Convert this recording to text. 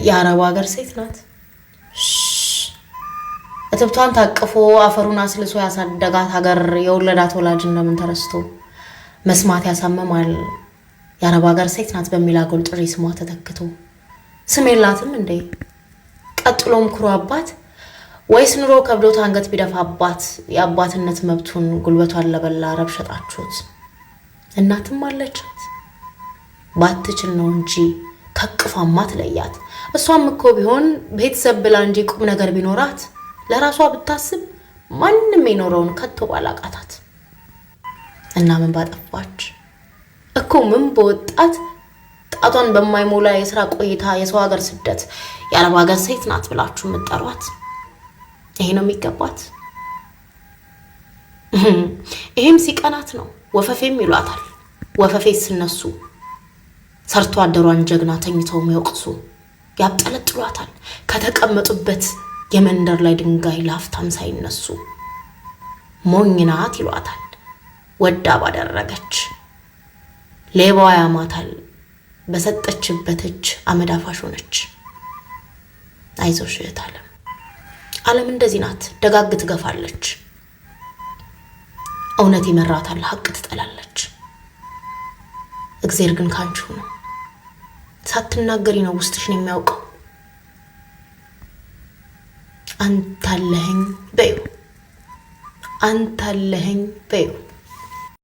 የአረብ ሀገር ሴት ናት። እትብቷን ታቅፎ አፈሩን አስልሶ ያሳደጋት ሀገር የወለዳት ወላጅ እንደምን ተረስቶ መስማት ያሳምማል። የአረብ ሀገር ሴት ናት በሚል አጎል ጥሪ ስሟ ተተክቶ ስም የላትም እንዴ? ቀጥሎም ኩሩ አባት ወይስ ኑሮ ከብዶት አንገት ቢደፋባት የአባትነት መብቱን ጉልበቷን ለበላ አረብ ሸጣችሁት። እናትም አለቻት፣ ባትችል ነው እንጂ ከቅፏማ ትለያት። እሷም እኮ ቢሆን ቤተሰብ ብላ እንጂ ቁም ነገር ቢኖራት ለራሷ ብታስብ ማንም የኖረውን ከቶ ባላቃታት። እና ምን ባጠፋች እኮ፣ ምን በወጣት ጣቷን በማይሞላ የስራ ቆይታ የሰው ሀገር ስደት የአረብ ሀገር ሴት ናት ብላችሁ የምትጠሯት ይሄ ነው የሚገባት? ይሄም ሲቀናት ነው። ወፈፌም ይሏታል። ወፈፌ ስነሱ ሰርቶ አደሯን ጀግና ተኝተው የሚወቅሱ ያብጠለጥሏታል። ከተቀመጡበት የመንደር ላይ ድንጋይ ላፍታም ሳይነሱ ሞኝ ናት ይሏታል። ወዳ ባደረገች ሌባዋ ያማታል። በሰጠችበት እጅ አመድ አፋሽ ሆነች። አይዞሽ እህት ዓለም፣ ዓለም እንደዚህ ናት። ደጋግ ትገፋለች፣ እውነት ይመራታል፣ ሀቅ ትጠላለች። እግዜር ግን ካንቺው ነው። ሳትናገሪ ነው ውስጥሽን የሚያውቀው። አንታለኸኝ በዩ፣ አንታለኸኝ በዩ።